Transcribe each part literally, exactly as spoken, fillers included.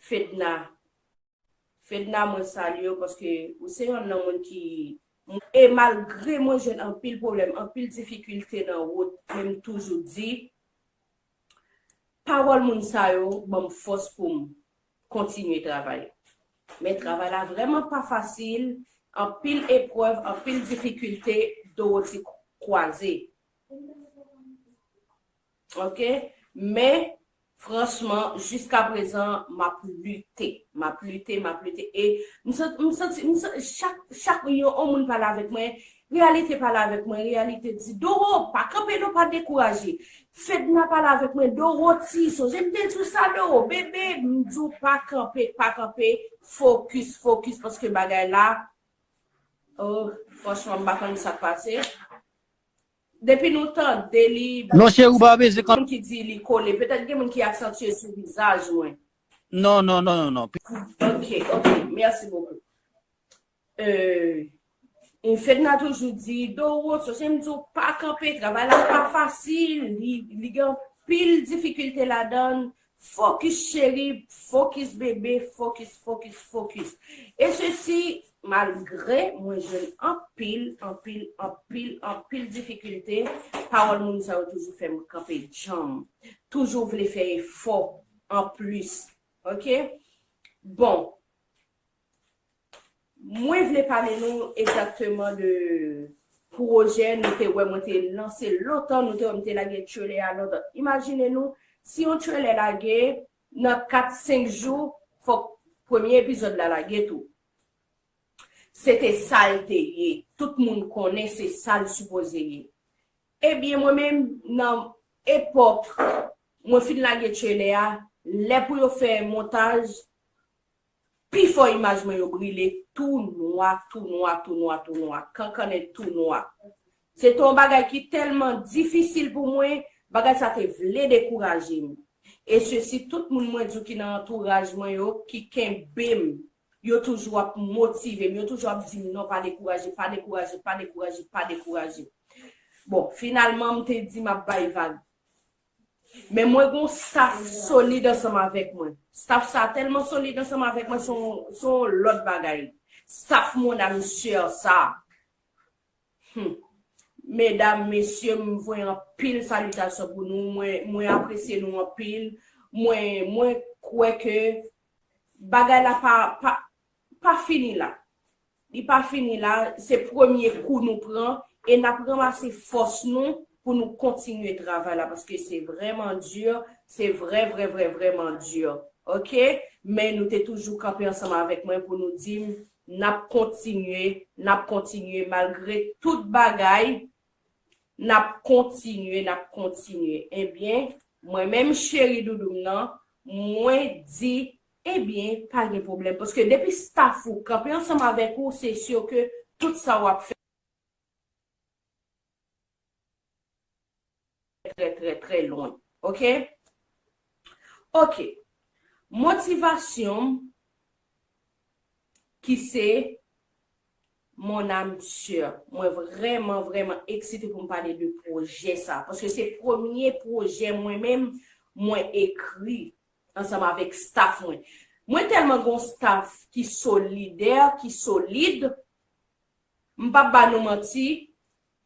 Fedna. Fedna, mwen salye w paske ou se yonn nan moun ki, e malgre mwen jwenn anpil pwoblèm, anpil difikilte nan wout, men m toujou di, pawòl moun sa yo ban m fòs pou m kontinye travay. Men travay la vrèman pa fasil, anpil eprèv, anpil difikilte, Dorothy kwaze. Ok? Men, franchman, jiska prezan, m ap lite. M ap lite, m ap lite. E m santi, m santi, m santi, chak, chak yon, yon moun pale avèk mwen, reyalite pale avèk mwen, reyalite di, Doro, pa kanpe non, pa dekouraje. Fedna pale avèk mwen, Doro, ti, sonje m te di w sa, Doro, bebe, m di w pa kanpe, pa kanpe, fokis, fokis, paske bagay la, oh, franchman, m pa konn sa k pase. Depi nou tande li, non, cheri, ou pa bezwen gen moun ki di li kole. Petèt gen moun ki aksantye sou vizaj mwen. Non, non, non, non, non. Ok, ok, merci beaucoup. Euh, Fedna toujou di, Doro, sonje m di w pa kanpe, travay la pa fasil, li, li gen anpil difikilte ladan l. Fokis cheri, fokis bebe, fokis, fokis, fokis. E sesi, malgre mwen jwenn anpil, anpil, anpil, anpil difikilte, pawòl moun sa yo toujou fè m kanpe djanm. Toujou vle fè efò anplis. Ok? Bon, mwen vle pale nou egzakteman de pwojè nou te wè mwen te lanse lontan, nou te wè m te lage trailer a lontan. Imajine nou, si yon trailer lage, nan kat, senk jou, fòk premye epizòd la lage tou. Se te sa l te ye. Tout moun konnen se sa l sipoze ye. Ebyen, mwen menm, nan epòk, mwen fin lage trailer a, lè pou yo fè montaj, pifò imaj mwen yo brile tou nwa, tou nwa, tou nwa, tou nwa, kankannen tou nwa. Se te yon bagay ki tèlman difisil pou mwen, bagay sa te vle dekouraje m. E sesi, tout moun mwen di w ki nan antouraj mwen yo, ki kenbe m, yo toujou ap motive m, yo toujou ap di m, non, pa dekouraje, pa dekouraje, pa dekouraje, pa dekouraje. Bon, finalman, m te di m ap bay vag. Men mwen gon staff solid ansanm avèk mwen. Staff sa tèlman solid ansanm avèk mwen, se yon, se yon lòt bagay. Staff mon âme sœur sa. Hmm. Medam, mesye, m voye anpil salitasyon pou nou. Mwen, mwen apresye nou anpil. Mwen, mwen kwè ke bagay la pa, pa, pa fini la. Li pa fini la, se premye kou nou pran e n ap ranmase fòs nou pou nou kontinye travay la, paske se vrèman di, se vrè, vrè, vrè, vrèman di. Ok? Men nou te toujou kanpe ansanm avèk mwen pou nou di m, n ap kontinye, n ap kontinye malgre tout bagay, n ap kontinye, n ap kontinye. Ebyen, mwen menm cheri doudou m nan, mwen di, ebyen, pa gen pwoblèm. Paske depi staff ou kanpe ansanm avèk ou, se si ke tout sa w ap fè trè, trè, trè lwen. Ok? Ok. Motivasyon m ki se mon âme sœur. Mwen vrèman, vrèman eksite pou m pale de pwojè sa. Paske se premye pwojè mwen menm, mwen ekri ansanm avèk staff mwen. Mwen tèlman gon staff ki solidè, ki solid, m p ap ba nou manti,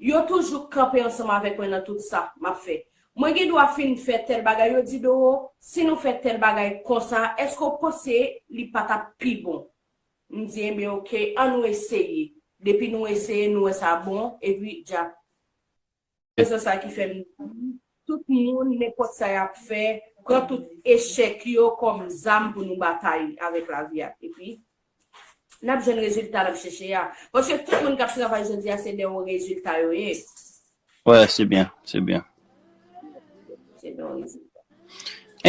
yo toujou kanpe ansanm avèk mwen nan tout sa m ap fè. Mwen gen dwa fin fè tèl bagay, yo di, Doro, si nou fè tèl bagay konsa, èske w panse li pa t ap pi bon? M di, enben, ok, an nou eseye. Depi nou eseye, nou wè sa bon, epi dja. Se sa ki fè m, tout moun, nenpòt sa y ap fè, pran tout echèk yo kòm zam pou nou batay avèk lavi a. Epi, n ap jwenn rezilta n ap chèche a. Paske tout moun k ap travay jodi a, se de yon rezilta yo ye. Ouais, c'est bien, c'est bien. Se de yon rezilta.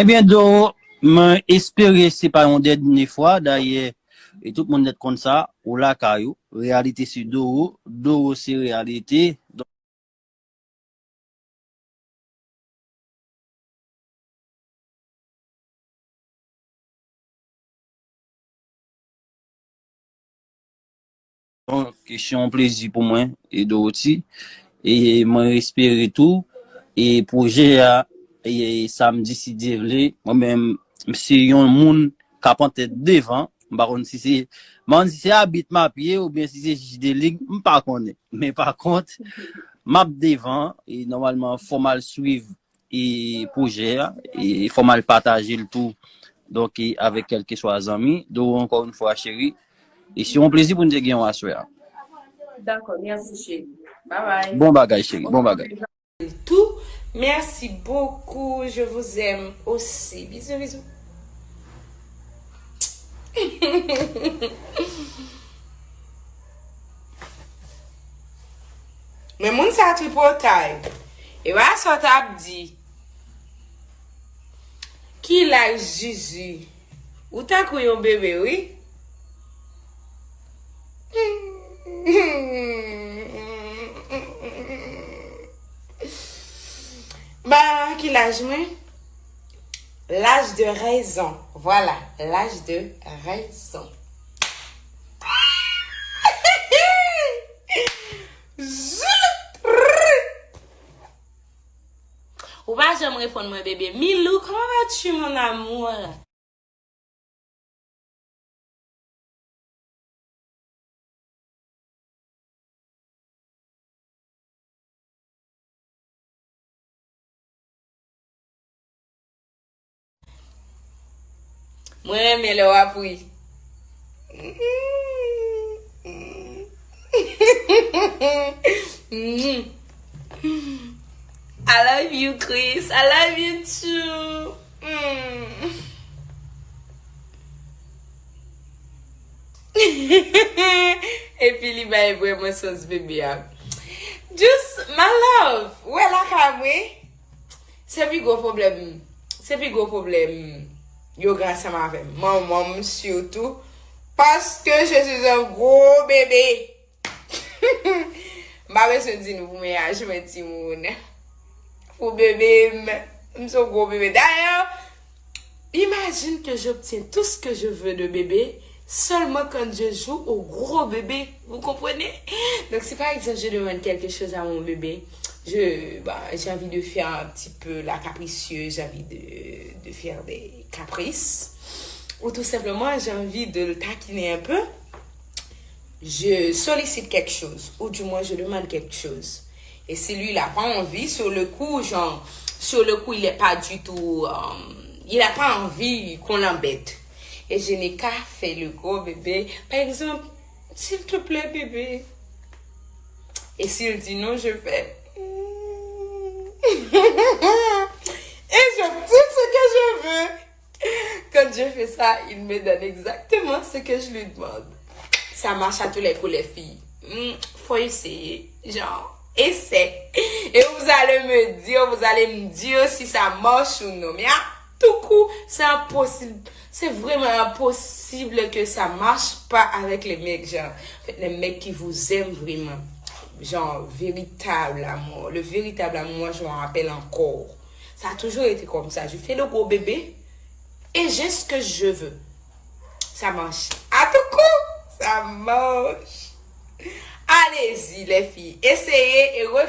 Ebyen, Doro, mwen espere se pa yon dènye fwa. Dayè, e tout moun nèt konn sa, ou lakay ou. Reyalite se Doro, Doro se reyalite. Donk, se yon plezi pou mwen, e Dorothy. E mwen espere tou, e pwojè a, e samdi, si Dye vle, mwen menm, m se yon moun k ap antre devan. M pa konn si se, m pa konn si se abit m ap ye oubyen si se jij de lig, m pa konnen. Men pa kont, m ap devan, e nòmalman, fò m al swiv e pwojè a, e fò m al pataje l tou, donk, e avèk kèlkeswa zanmi. Doro, ankò yon fwa, cheri, e se yon plezi pou n te gen w aswè a. Dakò, mèsi, cheri. Bye bye. Bon bagay, cheri, bon bagay. Tout. Merci beaucoup, je vous aime aussi. Bisous, bisous. Men moun sa tripotay. E pa sa w t ap di. Ki laj Zuzu? Ou tankou yon bebe, wi. Ba, ki laj mwen? L'âge de raison. Voilà, l'âge de raison. Ou pa janm reponn mwen, bebe. Milou, comment vas-tu, mon amour? Mwen renmen lè w ap ri. I love you, Chris. I love you too. Mm. Epi li bay vrèman sans bebe a. Just my love. Ou wè lakay mwen. Se pi gwo pwoblèm. Se pi gwo pwoblèm yo gen ansanm avè m. Manman m sitou. Paske je suis un gros bébé. M pa bezwen di nou pou mennaj mwen timoun. Pou bebe m, m se yon gwo bebe. D'ailleurs, imagine que j'obtiens tout ce que je veux de bébé seulement quand je joue au gros bébé. Vous comprenez? Donc, si par exemple je demande quelque chose à mon bébé, je, bah, j'ai envie de faire un petit peu la capricieuse, j'ai envie de, de faire des caprices, ou tout simplement j'ai envie de le taquiner un peu, je sollicite quelque chose, ou du moins je demande quelque chose. Et si lui, il n'a pas envie, sur le coup, genre, sur le coup, il n'est pas du tout, euh, il n'a pas envie qu'on l'embête. Et je n'ai qu'à faire le gros bébé. Par exemple, s'il te plaît, bébé. Et s'il dit non, je fais. Et j'obtiens ce que je veux. Quand je fais ça, il me donne exactement ce que je lui demande. Ça marche à tous les coups, les filles. Hmm, faut essayer. Genre, essaie. Et vous allez me dire, vous allez me dire si ça marche ou non. Mais à tout coup, c'est impossible. C'est vraiment impossible que ça marche pas avec les mecs. Genre, en fait, les mecs qui vous aiment vraiment. Genre, véritable amour. Le véritable amour, moi, je m'en rappelle encore. Ça a toujours été comme ça. Je fais le gros bébé et j'ai ce que je veux. Ça marche. À tout coup, ça marche. Allez-y, les filles. Essayez et revenez.